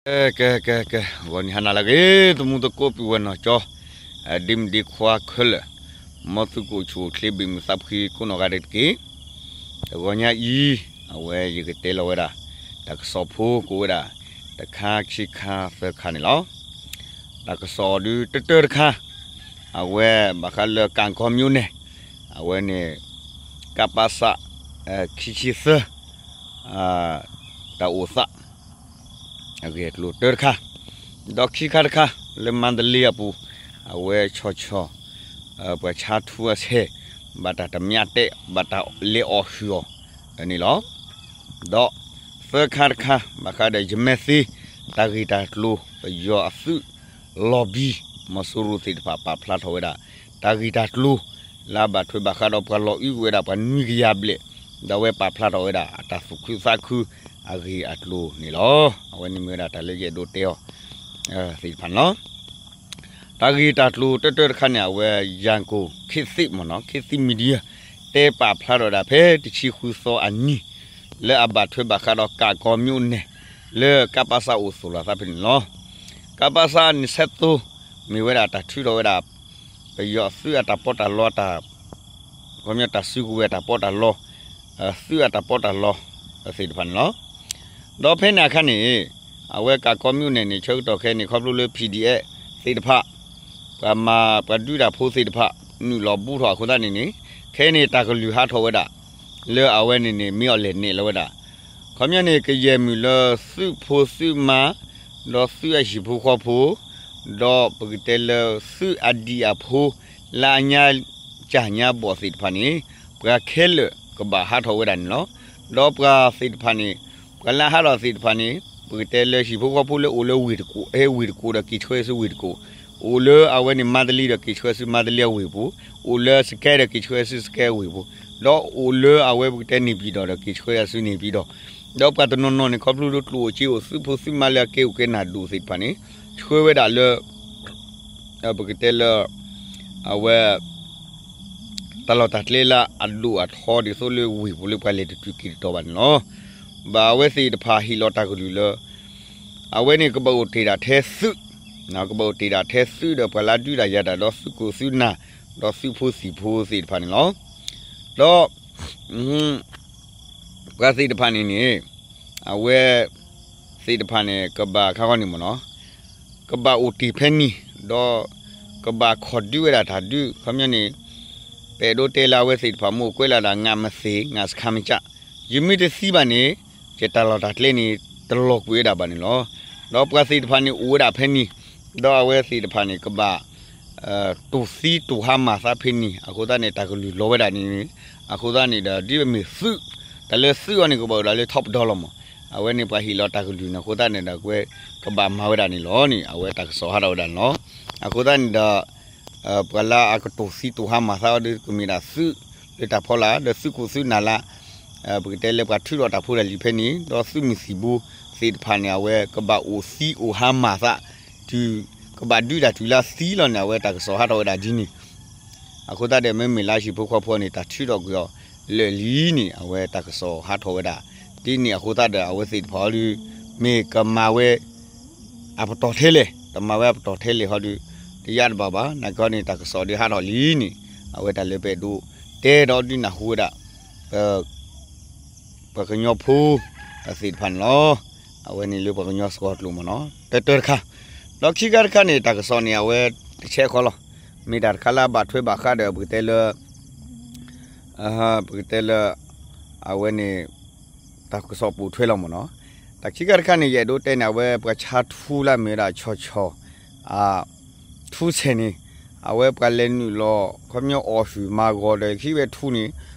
ကဲ ကဲ ကဲ ကဲ ဂီၤနံၤဟါနၤလၢအဂ့ၤ သမူသကိးပုၢ်ဝဲၢ်နီၢ်ကၠီ ဒ့မုၣ်ဒ့ခွါခဲလၢာ် မ်သုကအိၣ်ဆူၣ်အိၣ်ချ့ဘၣ်မုာ်သးဖှံကိးနီၢ်ဂၤဒဲးတက့ၢ်. တဂီၤညါအံၤ အဝဲယကတဲလီၤဝဲဒၣ် တၢ်ကစီၣ်ဖိကိးဝဲဒၣ် တခါခံခါသၢခါန့ၣ်လီၤ. တၢ်ကစီၣ်ဒုးတၢတၢတခါ အဝဲဘၣ်ဃးလၢကၣ်ကီၤမၠိန့ၣ် အဝဲန့ၣ် ကပစ ခံဆံသၢ တၢ်အိၣ်သး အဂ့ၢ်အကျိၤတၢတခါ, ဒီးခံခါတခါ လၢမါတလ့အပူၤ အဝဲဆီၣ်ဆီၣ် ပှၤဆါထူအဆဲး ဘၣ်တၢ်တမံတဲာ် ဘၣ်တၢ်လဲၤအီၣ်ဟုၣ်အီၣ်န့ၣ်လီၤ. ဒီးသၢခါတခါ ဘၣ်ဃးဒီးယမဲာ်သ့ တၢ်ဂ့ၢ်တၢ်ကျိၤ ပယီၤအသုး lobby မီၤစိရိၤသ့ၣ်တဖၣ် ပာ်ဖျါထီၣ်ဝဲဒၣ် တၢ်ဂ့ၢ်တၢ်ကျိၤ လၢအဘၣ်ထွဲဘၣ်ဃးဒီးပှၤလီၤအုးကွံာ်ဝဲဒၣ်ပှၤနွံကယၤဘျဲၣ် ဒီးအဝဲပာ်ဖျါထီၣ်ဝဲဒၣ် အတၢ်သူၣ်ခုသးခု အဂ့ၢ်အကျိၤန့ၣ်လီၤ. အဝဲန့ၣ်မ့ၢ်ဝဲဒၣ်တၢ်လၢယအဲၣ်ဒိးတဲအီၤ သ့ၣ်တဖၣ်န့ၣ်လီၤ. တၢ်ဂ့ၢ်တၢ်ကျိၤတၢတၢတခါန့ၣ် အဝဲ ယၤကိၢ် ခေတ်သစ် မ့ၢ်နီၤ ခေတ်သစ် media တဲပာ်ဖျါထီၣ်ဒၣ်ဖဲတဆံဃုသီအနံၤ လၢအဘၣ်ထွဲဘၣ်ဃးဒီးကၣ်ကီၤမၠိန့ၣ် လၢကပစအိၣ်သိၣ်လိာ်သးဖဲန့ၣ်လီၤ. ကပစ နဆဲးသိ မ့ၢ်ဝဲဒၣ်တၢ်ထုးထီၣ်ဝဲဒၣ် ပယီၤသုးအတၢ်ပီးတၢ်လီ တၢ် ခီပညီတၢ်စုကဝဲၤတၢ်ပီးတၢ်လီ သုးအတၢ်ပီးတၢ်လီ သ့ၣ်တဖၣ်န့ၣ်လီၤ. ဒီးဖဲန့ၣ်အခါန့ၣ် အဝဲကၣ်ကီၤမၠိန့ၣ်န့ၣ် ဆၢကတီၢ်ခဲအံၤန့ၣ် ခီဖျိလၢ PDF သ့ၣ်တဖၣ် ပှၤမၤပှၤဒုးတၢ်ဖိသ့ၣ်တဖၣ် နုာ်လီၤဘူးထီၣ်အဃိသတးန့ၣ်န့ၣ် ခဲအံၤန့ၣ်တၢ်ကလုၢ်ဟးထီၣ်ဝဲဒၣ် လၢအဝဲန့ၣ်န့ၣ် မ့ၢ်အီၤလဲၤနဲၣ်လီၤဝဲဒၣ် ခီပညီန့ၣ် ကယဲၢ်မုၢ်လၢသုးဖိသုးမါ ဒီးသုးအဟံၣ်ဖိဃီဖိ ဒီးပကတဲလၢသုးအဒံၣ်အဖိ လၢအညါကၢ်ညါဘီၣ်သ့ၣ်တဖၣ်န့ၣ် ပှၤခဲလၢာ်ကဘၣ်ဟးထီၣ်ဝဲဒၣ်န့ၣ်လီၤ. ဒီးပှၤသ့ၣ်တဖၣ်န့ၣ် ပှၤလၢဟးထီၣ်သ့ၣ်တဖၣ်န့ၣ် ပကတဲလၢဟံၣ်ဖိဃီဖိလၢအိၣ်လၢဝ့ၢ်တကိး ဟဲဝ့ၢ်တကိးဒီးက့ၤဆှၢဆူဝ့ၢ်တကိး, အိၣ်လၢအဝဲန့ၣ်မါတလံဒီးက့ၤဆှၢဆူမါတလံအဝ့ၢ်ပူၤ, အိၣ်လၢစကဲဒီးက့ၤဆှၢဆူစကဲအဝ့ၢ်ပူၤ, ဒီးအိၣ်လၢအဝဲပကတဲန့ၣ်ပံၤဒီးဒီးက့ၤဆှၢဆူန့ၣ်ပံၤဒီး, ဒီးပှၤတနီၤနီၤန့ၣ် ခီဖျိလၢကျိၣ်အိၣ်စ့အိၣ်သုးဖိသုးမါလၢအကဲအိၣ်ကဲနၢ်ဒိၣ်သ့ၣ်တဖၣ်န့ၣ် ဆှၢဝဲဒၣ်လၢ ပကတဲလၢ အဝဲ တၢ်လီၢ်တၢ်ကျဲလၢအဒိၣ်အထီဒ်သိးလၢဝ့ၢ်ပူၤလၢပှၤလဲၤတတုၤက့ၤတတီၤဘၣ်န့ၣ်လီၤ. ဘၣ်အဝဲသ့ၣ်တဖၣ်ဟ့ၣ်လီၤတၢ်ကလုၢ်လၢ အဝဲန့ၣ်ကဘၣ်အိၣ်တ့ၢ်ဒၣ်ထဲသုး, ကဘၣ်အိၣ်တ့ၢ်ဒၣ်ထဲသုးဒီးပှၤလၢဒုးတၢ်ယၤတၢ်ဒီးသုးခိၣ်သုးနၢ် ဒီးသုးဖိသံၣ်ဖိသ့ၣ်တဖၣ်န့ၣ်လီၤ. ဒီး ပှၤသ့ၣ်တဖၣ်န့ၣ်န့ၣ် အဝဲ သ့ၣ်တဖၣ်န့ၣ် ကဘၣ်ခါဃီန့ၣ်မ့ၢ်နီၤ, ကဘၣ်အိၣ်တ့ၢ်ဖဲန့ၣ်, ဒီး ကဘၣ်ခီၣ်ဒုးဝဲဒၣ်တၢ်ဒုး, ခီပညီန့ၣ် ပအဲၣ်ဒိးတဲလၢအဝဲသ့ၣ်တဖၣ်မ့ၢ်အိၣ်ကွဲးလၢဒၣ် ငါမသ့ၣ် ငါစခါမကၢ်, ယမ့ၢ်တသံဘၣ်န့ၣ် ယတၢ်လီၢ်တၢ်ကျဲန့ၣ် တလီၤကွံာ်ဝဲဒၣ်ဘၣ်န့ၣ်လီၤ. ဒီးပှၤသ့ၣ်တဖၣ်န့ၣ်အိၣ်ဝဲဒၣ်ဖဲန့ၣ်, ဒီးအဝဲသ့ၣ်တဖၣ်န့ၣ် ကဘၣ် တိၢ်သံတိၢ်ဟါမၢ်သးဖဲန့ၣ်, အဃိသတးန့ၣ် တၢ်ကလုၢ်လီၤဝဲဒၣ်န့ၣ်, အဃိသတးန့ၣ်ဒီး ဒ်ပမ့ၢ်သုး, တၢ်လၢသုးအီၤန့ၣ် ကဘၣ်အိၣ်ဒၣ်လၢထီပဒီလီၤမး, အဝဲန့ၣ်ပှၤဟ့ၣ်လီၤတၢ်ကလုၢ်န့ၣ် အဃိသတးန့ၣ်ဒီး ကဘၣ်မၤဝဲဒၣ်န့ၣ်လီၤန့ၣ် အဝဲတၢ်ကစီၣ်ဟးထီၣ်ဝဲဒၣ်န့ၣ်လီၤ. အဃိသတးန့ၣ်ဒီး ပှၤလၢအကတိၢ်သံတိၢ်ဟါမၢ်သးအီၤဒီး ကမ့ၢ်ဒၣ်သုးလၢတၢ်ဖီလာ် ဒီးသုးခိၣ်သုးနၢ်လၢ ပကတဲလၢပှၤထုးထီၣ်တၢ်ဖိတၢ်လံၤဖဲန့ၣ်, ဒီးသုးမုၢ်သံၣ်ဘိသ့ၣ်တဖၣ်န့ၣ် အဝဲကဘၣ်အိၣ်သံအိၣ်ဟါမၢ်သး, တုၤကဘၣ်ဒုးတၢ်တုၤလၢသံလီၤန့ၣ် အဝဲတၢ်ကစီၣ်ဟးထီၣ်ဝဲဒၣ်ဒ်န့ၣ် အဃိသတးဒီး မ့မ့ၢ်လၢဟံၣ်ဖိဃီဖိန့ၣ် တၢ်ထုးထီၣ်ကွံာ်အီၤလၢာ်လံန့ၣ် အဝဲတၢ်ကစီၣ်ဟးထီၣ်ဝဲဒၣ်ဒ်န့ၣ် အဃိသတးဒီး အဝဲသ့ၣ်တဖၣ်အီၤဒုး မ့ၢ်ကမၤဝဲ အပတီၢ်ထဲလဲၣ်, တမၤဝဲအပတီၢ်ထဲလဲၣ်ဟီဒုး တယါတဘၣ်ဘၣ်. နာ်က့န့ၣ် တၢ်ကစီၣ်ဒုးဟးထီၣ်လံန့ၣ် အဝဲတၢ်လၢပအဲၣ်ဒိးတဲဒီးဒုးနၢ်ဟူဝဲဒၣ် ပှၤကညီဖိသ့ၣ်တဖၣ်န့ၣ်လီၤ. အဝဲန့ၣ်လၢပှၤကညီစှီၤကျိာ်မ့ၢ်နီၤ တၢတၢတခါ, ဒီးခံခါတခါန့ၣ် တၢ်ကစီၣ်န့ၣ် အဝဲတဆဲးဃီလီၤ. မ့ၢ်တၢ်တခါလၢအဘၣ်ထွဲဘၣ်ဃးဒီးပကတဲလၢ ပကတဲလၢ အဝဲန့ၣ် တၢ်ကစီၣ်ပိာ်ထွဲလီၤမ့ၢ်နီၤ. တၢ်ခံခါတခါန့ၣ် ယအဲၣ်ဒိးတဲန့ၣ် အဝဲပှၤဆါထူလၢအမ့ၢ်ဝဲဒၣ်ဆီၣ်ဆီၣ် ထူဆဲးန့ၣ် အဝဲပှၤလဲၤနုာ်လီၤ ခီပညီအီၣ်ဟုၣ်မၤဂီၤဒီး ခံဝဲထူန့ၣ်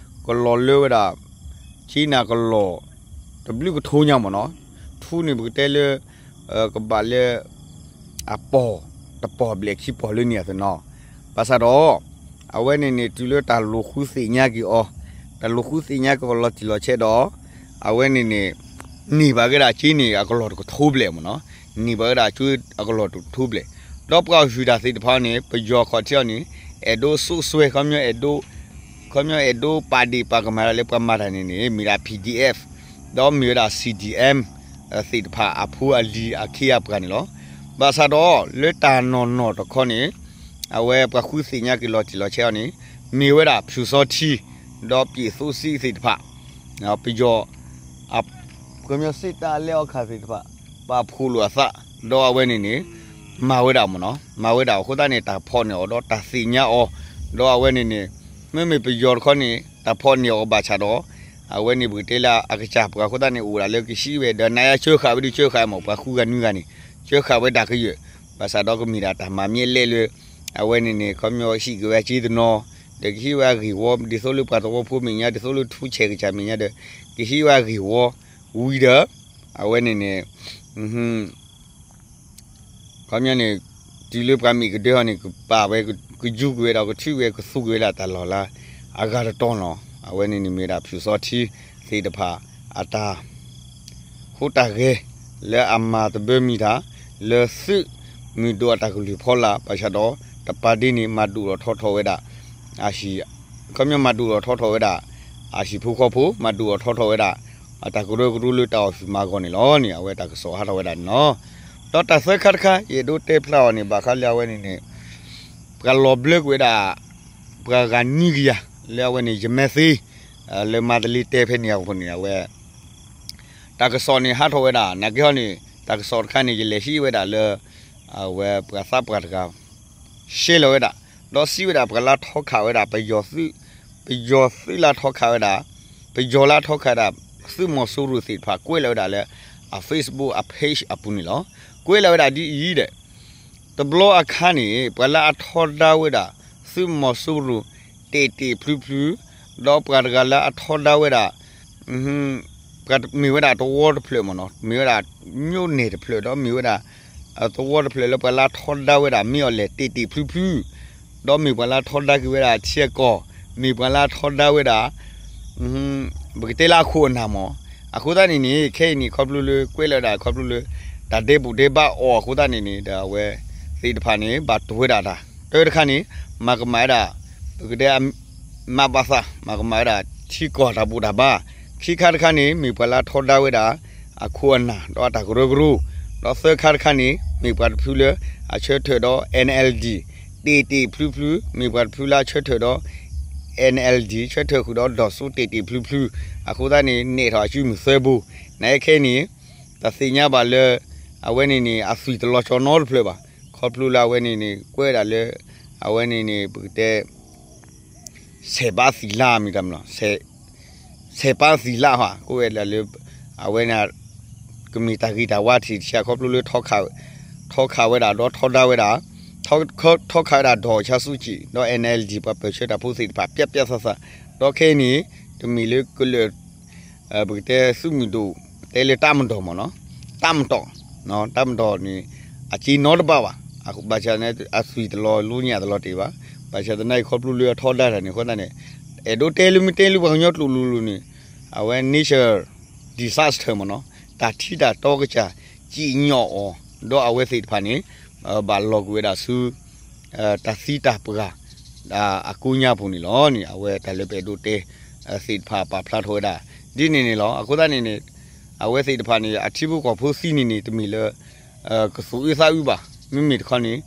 ကလီၤလၢဝဲဒၣ် က့နၤကလီၤ တဘျုးကထိညါမ့ၢ်နီၤ. ထူန့ၣ်ပကတဲလၢ ကဘၣ်လၢ အပီၢ် တပီၢ်ဘျဲၣ်ခံပီၢ်လၢန့ၣ်အသနီၤ. ဘၣ်ဆၣ်ဒီး အဝဲန့ၣ်န့ၣ် တုၤလၢတၢ်လိာ်ဃုသ့ၣ်ညါက့ၤအီၤ, တၢ်လိာ်ဃုသ့ၣ်ညါက့ၤအီၤလီၤတံၢ်လီၤဆဲးဒီး အဝဲန့ၣ်န့ၣ် န့ၢ်ဘၣ်က့ၤဒၣ်က့န့ၣ် အကလီၢ်တကထိဘျဲၣ်မ့ၢ်နီၤ. န့ၢ်ဘၣ်က့ၤဒၣ်က့အကလီၢ်တကထိဘျဲၣ်. ဒီးပှၤဟုၣ်တၢ်သ့ၣ်တဖၣ်န့ၣ် ပယီၤခီၣ်ထံးအီၤန့ၣ် အဲၣ်ဒိးစိးစွဲ ခီပညီအဲၣ်ဒိး ခီပညီအဲၣ်ဒိးပာ်ဒ့ၣ်ပာ်ကမၣ်ဒၣ်လၢပှၤမၤတၢ်န့ၣ်န့ၣ် မ့ၢ်ဒၣ် PDF ဒီးမ့ၢ်ဝဲဒၣ် C D M သ့ၣ်တဖၣ်အဖိအလံၤအခ့အပှၤန့ၣ်လီၤ. ဘၣ်ဆၣ်ဒီးလၢတၢ်နီၢ်နီၢ်တခီန့ၣ် အဝဲပှၤဃုသ့ၣ်ညါက့ၤလီၤတံၢ်လီၤဆဲးအီၤန့ၣ် မ့ၢ်ဝဲဒၣ်ဖၠူၣ်စီထံ ဒီးပျ့ၤသိစံသ့ၣ်တဖၣ် ပယီၤ ကမျၢၢ်စံးတၢ်လဲအီၣ်ခးသ့ၣ်တဖၣ် ပာ်ဖှိၣ်လိာ်အသး ဒီးအဝဲန့ၣ်န့ၣ် မၤဝဲဒၣ်မ့ၢ်နီၤ မၤဝဲဒၣ်အဃိသတးန့ၣ် တၢ်ဖီၣ်န့ၢ်အီၤဒီးတၢ်သ့ၣ်ညါအီၤ ဒီးအဝဲန့ၣ်န့ၣ် မ့မ့ၢ်ပယီၤတခီန့ၣ် တၢ်ဖီၣ်န့ၢ်အီၤဘၣ်ဆၣ်ဒီး အဝဲန့ၣ်ပကတဲလၢအကစၢ်ပှၤအဃိသတးန့ၣ် အိၣ်ဒၣ်လၢကဟံးဝဲ ဒီးနၤယၤစၢဃာ်ဝဲဒုးစၢဃာ်မ့ၢ် ပှၤဃုဂၤနွံဂၤန့ၣ် စၢဃာ်ဝဲဒၣ်ကယၢၢ် ဘၣ်ဆၣ်ဒီးကမ့ၢ်ဒၣ်တၢ်မၤမ့ၢ်အလဲၣ်လၢ အဝဲန့ၣ်န့ၣ် ခီပညီဟံးက့ၤဝဲအစ့တနီၤ ဒီးကဟံးဝဲအဂ့ၢ်ဝီ ဒ်သိးလၢပှၤသဝီဖိမဲာ်ညါ ဒ်သိးလၢထူဆဲးကစၢ်မဲာ်ညါဒီး ကဟံးဝဲအဂ့ၢ်ဝီ ဝံၤဒီး အဝဲန့ၣ်န့ၣ် ခီပညီန့ၣ် တုၤလၢပှၤမ့ၢ်ကဒၢဟီန့ၣ် ကပာ်ဝဲ ကယူၤကွံာ်ဝဲဒီးကထုးကွံာ်ဝဲ ကသူကွံာ်ဝဲဒၣ်တၢ်လီၢ်လၢ အဂၤတတီၤလီၤ. အဝဲန့ၣ်န့ၣ်မ့ၢ်ဝဲဒၣ်ဖၠူၣ်စီထံသ့ၣ်တဖၣ်အတၢ် ဟူးတၢ်ဂဲၤ လၢအမၤတဘၢမံၤတၢ် လၢသုးမုၢ်ဒိၣ်အတၢ်ကလုၢ်ဖီလာ် ဘၣ်ဆၣ်ဒီး တပၤဒ်န့ၣ် မၤဒိၣ်ထီၣ်ထီထီၣ်ဝဲဒၣ် အဟံၣ် ခီပညီမၤဒိၣ်ထီၣ်ထီထီၣ်ဝဲဒၣ် အဟံၣ်ဖိဃီဖိ မၤဒိၣ်ထီၣ်ထီထီၣ်ဝဲဒၣ် အတၢ်ကရၢကရိလၢတၢ်အီၣ်ဆူၣ်မၤဂီၢ်န့ၣ်လီၤန့ၣ် အဝဲတၢ်ကစီၣ်ဟးထီၣ်ဝဲဒၣ်န့ၣ်လီၤ. ဒီးတၢ်သၢခါတခါ ယအဲၣ်ဒိးတဲဖျါအီၤန့ၣ် ဘၣ်ဃးလၢအဝဲန့ၣ်န့ၣ် ပှၤလီၤဘျၢကွံာ်ဝဲဒၣ် ပှၤဂၤနွံကယၤ လၢအဝဲန့ၣ် ယမဲသ့ လၢမၤတလ့တဲဖဲန့ၣ်အဃိန့ၣ် အဝဲ တၢ်ကစီၣ်န့ၣ်ဟးထီၣ်ဝဲဒၣ် နာ်က့ဟီန့ၣ် တၢ်ကစီၣ်တခါန့ၣ် ယလဲၤဟံးဝဲဒၣ်လၢ အဝဲပှၤသးပှၢ်တဂၤ ရှဲလီၤဝဲဒၣ် ဒီးစံးဝဲဒၣ်ပှၤလၢအထီခးဝဲဒၣ် ပယီၤသုး ပယီၤသုးလၢအထီခးဝဲဒၣ် ပယီၤလၢအထီခးဝဲဒၣ် သုးမီၤစိရိၤသ့ၣ်တဖၣ် ကွဲးလီၤဝဲဒၣ်လၢ အ Facebook အ page အပူၤန့ၣ်လီၤ. ကွဲးလီၤဝဲဒၣ်ဒ်အံၤဒီး တဘျီအခါန့ၣ် ပှၤလၢအထီဒါဝဲဒၣ် သုးမီၤစိရိၤ တဲာ်တဲာ်ဖျုဖျု ဒီးပှၤတဂၤလၢအထီဒါဝဲဒၣ် ပှၤမ့ၢ်ဝဲဒၣ်တဝီတဖျၢၣ်မ့ၢ်နီၤ မ့ၢ်ဝဲဒၣ် မြို့နယ် တဖျၢၣ် ဒီးမ့ၢ်ဝဲဒၣ် တဝီတဖျၢၣ်လၢပှၤလၢအထီဒါဝဲဒၣ် မ့ၢ်အီၤလဲၣ် တဲာ်တဲာ်ဖျုဖျု ဒီးမ့ၢ်ပှၤလၢအထီဒါက့ၤဝဲဒၣ်ထံအကီၢ် မ့ၢ်ပှၤလၢအထီဒါဝဲဒၣ် ပကတဲလၢအခိၣ်အနၢ်မ့ၢ် အဃိသတးန့ၣ်န့ၣ် ခဲအံၤန့ၣ် ခီဖျိလၢကွဲးလီၤဝဲဒၣ် ခီဖျိလၢ တၢ်ဒဲးဘူၣ်ဒဲးဘးအီၤအဃိသတးန့ၣ်န့ၣ် ဒီးအဝဲသ့ၣ်တဖၣ်န့ၣ် ဘၣ်တိၢ်ဝဲဒၣ်တၢ် တၢတခါန့ၣ် မၤကမၣ်ဝဲဒၣ် ပကတဲ မၤဘၣ်သး မၤကမၣ်ဝဲဒၣ် ထံကီၢ်တၢ်ဘူၣ်တၢ်ဘါ ခံခါတခါန့ၣ် မ့ၢ်ပှၤလၢအထီဒါဝဲဒၣ် အခိၣ်အနၢ် ဒီးအတၢ်ကရၢကရိ ဒီးသၢခါတခါန့ၣ် မ့ၢ်ပှၤတဖုလၢအဆၢထၢၣ်ဒီး NLD တဲာ်တဲာ်ဖျုဖျု မ့ၢ်ပှၤတဖုလၢအဆၢထၢၣ်ဒီး NLD ဆၢထၢၣ်ဃုာ်ဒီး ဒီးစိတဲာ်တဲာ်ဖျုဖျု အဃိသတးန့ၣ် နဲၣ်ထီၣ်အစုမုၢ်သၢဘိ နာ်က့ခဲအံၤန့ၣ် တၢ်သ့ၣ်ညါဘၣ်လၢ အဝဲန့ၣ်န့ၣ် အသွံၣ်တလီၤကၠီနီတဖျၢၣ်ဘၣ် ခီဖျိလၢအဝဲန့ၣ်န့ၣ် ကွဲးဒၣ်လၢ အဝဲန့ၣ်န့ၣ် ပကတဲ ဆဲးပားသံလၢ်မ့ၢ်တၢ်မနုၤ ဆဲးပားသံလၢ်ဟါ ကအိၣ်ဝဲဒၣ်လၢ အဝဲန့ၣ် ကမ့ၢ်တၢ်ဂ့ၤတၢ်ဝါထံၣ်တဆံး ခီဖျိလၢ ထီခးဝဲဒၣ် ဒီးထီဒါဝဲဒၣ် ထီခးဝဲဒၣ် ဒီးဆါဆူကံၣ် ဒီး NLD ပှၤပၢၢ်ဆၢတၢ်ဖိသ့ၣ်တဖၣ် ပျၢပျၢသးသး ဒီးခဲအံၤန့ၣ် တမ့ၢ်လၢကလၢာ် ပကတဲသုးမုၢ်ဒိၣ် တဲလၢတၢ်မၤဒီးမ့ၢ်နီၤ တၢ်မၤဒီး တၢ်မၤဒီးန့ၣ် အစ့နီတဘၣ်ဘၣ် ဘၣ်ဆၣ်န့ၣ် အသွံၣ်တလီၤလိညၣ်တလီၤတ့ၢ်ဘၣ် ဘၣ်ဆၣ်သနာ်က့ခီဖျိလၢအထီဒါတၢ်န့ၣ် အဃိသတးန့ၣ် အဲၣ်ဒိးတဲလၢမ့ၢ်တဲလၢပှၤကညီကျိာ်လိၤလိၤန့ၣ် အဝဲ nature disaster မ့ၢ်နီၤ တၢ်ထံတၢ်တီကစၢ် စံၣ်ညီၣ်အီၤ ဒီးအဝဲသ့ၣ်တဖၣ်န့ၣ် ဘၣ်လီၤကွံာ်ဝဲဒၣ်ဆူ တၢ်သံတၢ်ပှၢ် အကိးညါပူၤန့ၣ်လီၤန့ၣ် အဝဲတၢ်လၢပအဲၣ်ဒိးတဲ သ့ၣ်တဖၣ်ပာ်ဖျါထီၣ်ဝဲဒၣ် ဒ်န့ၣ်န့ၣ်လီၤ. အဃိသတးန့ၣ်န့ၣ် အဝဲသ့ၣ်တဖၣ်န့ၣ် အထံဖိကီၢ်ဖိသံန့ၣ်န့ၣ် တမ့ၢ်လၢ ကသူၣ်အုးသးအုးဘၣ် မ့မ့ၢ်တခီန့ၣ်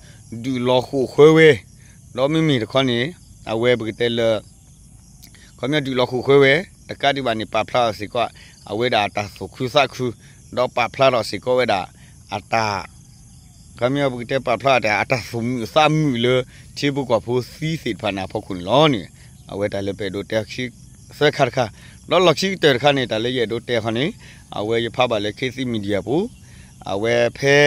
ဒုးလီၤဃိာ်ဃၢဝဲ ဒီးမ့မ့ၢ်တခီန့ၣ် အဝဲပကတဲလၢ ခီပညီဒုးလီၤဃိာ်ဃၢဝဲ တကးဒံးဘၣ်န့ၣ် ပာ်ဖျါထီၣ်စ့ၢ်ကီး အဝဲဒၣ်အတၢ်သူၣ်ခုသးခု ဒီးပာ်ဖျါထီၣ်စ့ၢ်ကီးဝဲဒၣ် အတၢ် ခီပညီပကတဲပာ်ဖျါထီၣ်တၢ် အတၢ်သူၣ်မုာ်သးမုာ်လၢ ထံဖိကီၢ်ဖိသံသ့ၣ်တဖၣ်န့ၣ်အဖီခိၣ်န့ၣ်လီၤန့ၣ် အဝဲတၢ်လၢပအဲၣ်ဒိးတဲခံ သၢခါတခါ ဒီးလီၢ်ခံကတၢၢ်တခါန့ၣ် တၢ်လၢယအဲၣ်ဒိးတဲခီန့ၣ် အဝဲယဖးဘၣ်လၢ ခေတ်သစ် Media ပူၤ အဝဲဖဲ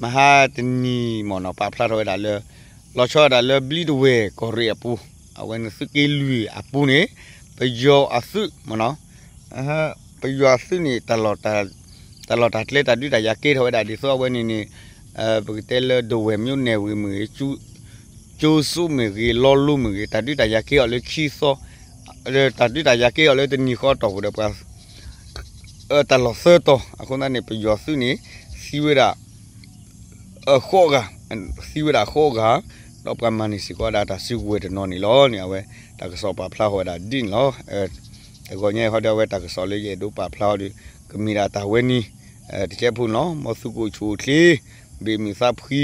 မဟါတနံၤမ့ၢ်နီၤ ပာ်ဖျါထီၣ်ဝဲဒၣ်လၢ လီၤဆီဒၣ်တၢ်လၢဘျံးတဝဲၢ်ကီၢ်ရ့ၣ်အပူၤ အဝဲန့ၣ်သုးက့လွံၢ်အပူၤန့ၣ် ပယီၤအသုးမ့ၢ်နီၤ ပယီၤအသုးန့ၣ် တၢ်လီၢ်တၢ်ကျဲတၢ်ဒုးတၢ်ယၤကဲထီၣ်ဝဲဒၣ်ဒ်သိးအဝဲန့ၣ်န့ၣ် ပကတဲလၢဒဝဲၢ် မြို့နယ် ဝံၤမ့ၢ်ဂ့ၤ ကၠိစိမ့ၢ်ဂ့ၤ လီလိမ့ၢ်ဂ့ၤ တၢ်ဒုးတၢ်ယၤကဲအီၤလၢခံသီ တၢ်ဒုးတၢ်ယၤကဲအီၤလၢတနံၤဃီတီၢ်ပူၤဒီးပှၤ တၢ်လီၢ်သၢတီၤ အဃိသတးန့ၣ် ပယီၤသုးန့ၣ် သံဝဲဒၣ် ဃိးဂၤ သံဝဲဒၣ်ဃိးဂၤ ဒီးပှၤမၤန့ၢ်စ့ၢ်ကီးဝဲဒၣ်တၢ်စုကဝဲၤတနီၤန့ၣ်လီၤန့ၣ် အဝဲတၢ်ကစီၣ်ပာ်ဖျါထီၣ်ဝဲဒၣ်ဒ်န့ၣ်လီၤ. တဂီၤညါအံၤဟီဒီးအဝဲတၢ်ကစီၣ်လၢယအဲၣ်ဒိးပာ်ဖျါထီၣ်ဒီး က ကမ့ၢ်ဒၣ်တၢ်ဝဲန့ၣ် တကဲဖိန့ၣ်လီၤ. မ်သုကအိၣ်ဆူၣ်အိၣ်ချ့ ဘၣ်မုာ်သးဖှံ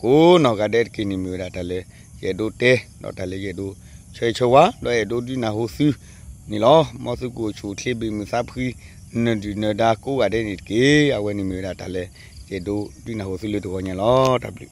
ကိးနီၢ်ဂၤဒဲးတက့ၢ်န့ၣ် မ့ၢ်ဝဲဒၣ်တၢ်လၢ ယအဲၣ်ဒိးတဲ ဒီးတၢ်လၢယအဲၣ်ဒိးဆၢဂ့ၤဆၢဝါ ဒီးအဲၣ်ဒိးဒုးနၢ်ဟူသုန့ၣ်လီၤ. မ်သုကအိၣ်ဆူၣ်အိၣ်ချ့ ဘၣ်မုာ်သးဖှံ နဒုၣ်နဒါကိးဂၤဒဲးန့ၣ်တက့ၢ်. အဝဲန့ၣ်မ့ၢ်ဝဲဒၣ်တၢ်လၢ ယအဲၣ်ဒိးဒုးနၢ်ဟူသုလၢတဂီၤညါလီၤ. တၢ်ဘျုး